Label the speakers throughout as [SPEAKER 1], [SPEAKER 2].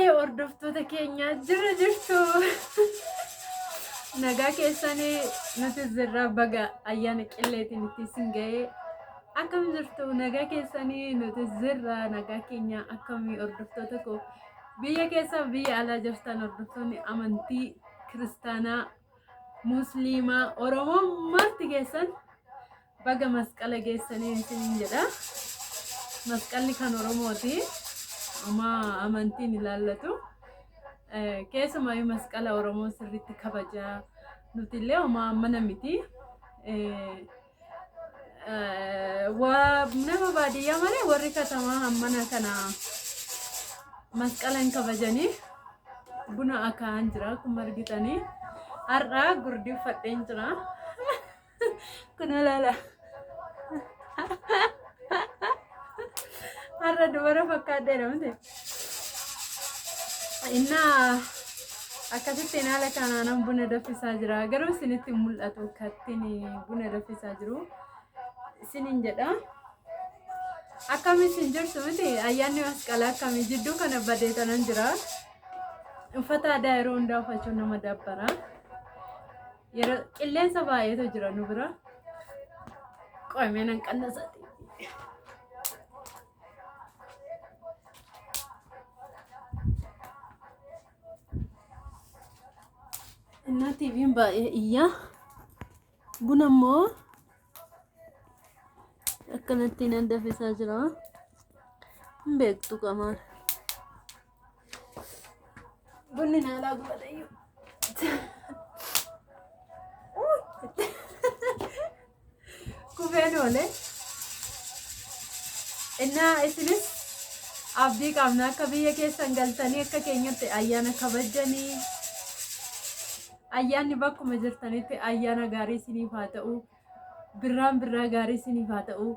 [SPEAKER 1] Haaya hordoftoota keenya jirra jirtu. Nagaa keessanii nuti jirra baga ayyaana qilleetiin itti isin ga'ee. Akkam jirtu nagaa keessanii nuti jirra nagaa keenya akkamii hordoftoota koo biyya keessa biyya alaa jirtan hordoftoonni amantii kiristaanaa musliimaa oromoo marti keessan Baga masqala geessanii isiniin jedha. Masqalli kan Oromooti. Homaa amantiin ilaallatu. Keessumaayyuu masqala Oromoo sirriitti kabajaa. Nuti illee homaa mana miti. Nama baadiyyaa malee warri katamaa hammana kana masqala hin kabajanii. Buna akaa'an jira akkuma argitanii. Har'a gurdii uffadheen jira. Kun olaala. Har'a dubara fakkaadheera miti. Innaa akkasittiin haala kanaan buna danfisaa jira. Garuu isinitti hin mul'atu kattiin buna danfisaa jiru. Isiniin jedha. Akkam isin jirtu miti ayyaanni masqalaa akkamii jidduu kana badee tanan jira. Uffata aadaa yeroo hundaa uffachuun nama dabbara. Yeroo qilleensa baay'eetu jira nu bira. Qo'amee nan qannasate. Innaa TV'n baay'ee iyya. Buna immoo akkanatti nan danfisaa jira. Hin beektu qamaan. Bunni naalaa gubatayyuu. Kufeen oole. Innaa isinis abdii qabna akka biyya keessan galtanii akka keenyatti ayyaana kabajjanii ayyaanni bakkuma jirtanitti ayyaana gaarii isiniif haa ta'u birraan birraa gaarii isiniif haa ta'u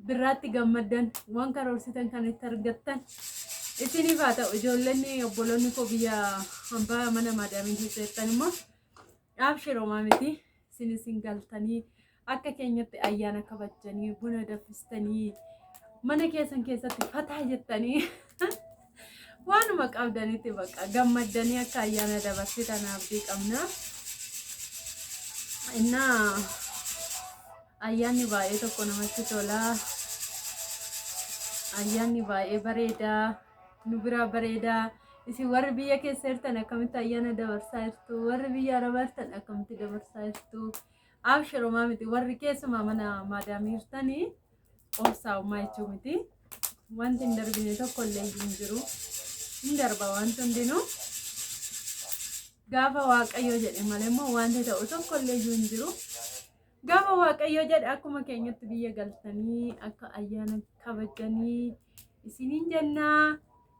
[SPEAKER 1] birraatti gammaddan waan karoorsitan kan itti argattan isiniif haa ta'u ijoollonni obboloonni koo biyya hambaa mana maadaamii keessa jirtan immoo abshir homaa miti isin isin galtanii akka keenyatti ayyaana kabajjanii buna danfistanii mana keessan keessatti fataa jettanii waanuma qabdanitti bakka gammaddanii akka ayyaana dabarsitan abdii qabna. Innaa Ayyaanni baay'ee tokko namatti tola. Ayyaanni baay'ee bareeda. Nu biraa bareeda. Isin warri biyya keessa jirtan akkamitti ayyaana dabarsaa jirtu? Warri biyya arabaa jirtan akkamitti dabarsaa jirtu? Abshir homaa miti. Warri keessumaa mana maadaamii jirtanii obsaa homaa jechuu miti. Wanti hin darbine tokko illee hin jiru. Hin darba wanti hundinuu. Gaafa Waaqayyo jedhe malee immoo wanti ta'u tokko illee hin jiru. Gaafa Waaqayyo jedhe akkuma keenyatti biyya galtanii akka ayyaana kabajanii isiniin jennaa.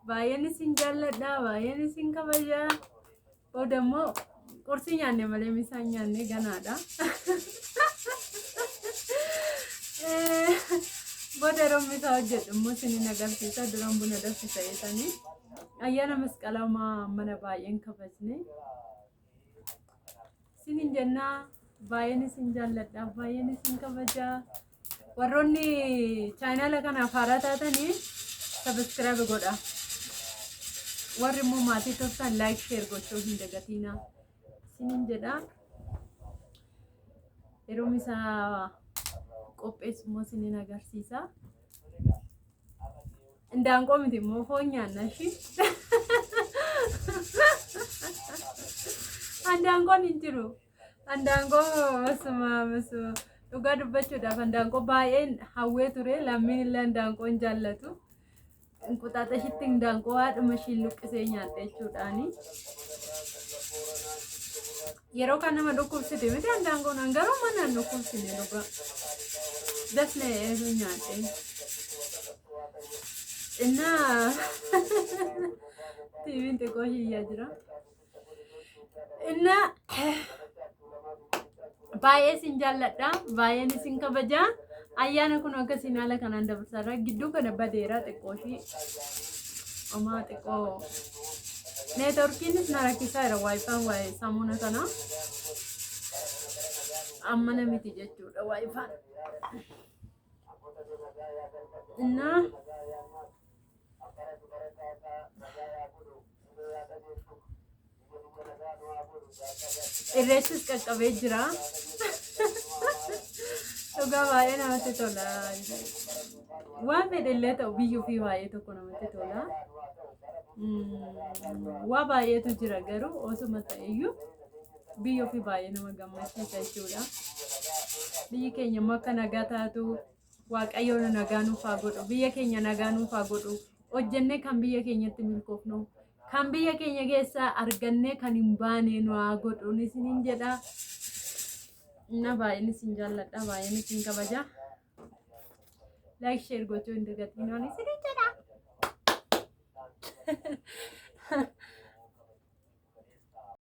[SPEAKER 1] Baay'een isin jaalladha, baay'een isin kabaja. Booda immoo qursii nyaanne malee misaan nyaanne ganaadha. Booda yeroo misaa hojjedhu immoo isiniin agarsiisa. Duraan buna danfisa jettanii. Ayyaana masqalaa mana baay'een kabajne. Isinin jennaa baay'een isin jaalladha baay'een isin kabaja. Warroonni chaayinaala kanaaf haaraa taatanii sabiskiraayib godha. Warri immoo maatii turtan laayik sheer gochuu hin dagatiina. Isinin jedha. Yeroo misaa qopheessu immoo isinin agarsiisa. Indaanqoo miti immoo foon nyaanna ishii. Andaanqoon hin jiru. Andaanqoo basuma basuma dhugaa dubbachuudhaaf andaanqoo baay'een hawwee ture lammiin illee andaanqoo hin jaallatu. Inquxaaxashitti indaanqoo haadhuma ishiin luqqisee nyaatte jechuudhaani. Yeroo kan nama dhukkubsite miti andaanqoon an garuu mana hin dhukkubsine dhugaa. Dasne eetu nyaadhe. Innaa tiiviin xiqqoo hiyyaa jira. Innaa baay'ee isin jaalladha baay'een isin kabaja ayyaana kun akkasiin haala kanaan dabarsaarra gidduu kana badeera xiqqoo ishii homaa xiqqoo neetworkiinis na rakkisaa jira waayifaan waa'ee samuuna kana ammana miti jechuudha waayifaan innaa Irreechis qaqqabee jira. Dhugaa baay'ee namatti tola. Waan fedhe illee ta'u biyyi ofii baay'ee tokko namatti tola. Waa baay'eetu jira, garuu osuma ta'eyyuu biyyi ofii baay'ee nama gammachiisa jechuudha. Biyyi keenya immoo akka nagaa taatu Waaqayyoon nagaa nuuf haa godhu. Biyya keenya nagaa nuuf haa godhu. Hojjennee kan biyya keenyatti milkoofnu, kan biyya keenya keessaa argannee kan hin baane nu haa godhu isiniin jedha. Na baay'een isin jaalladha, baay'een isin kabaja. Like, share gochuu hin dagatinaan isiniin jedha.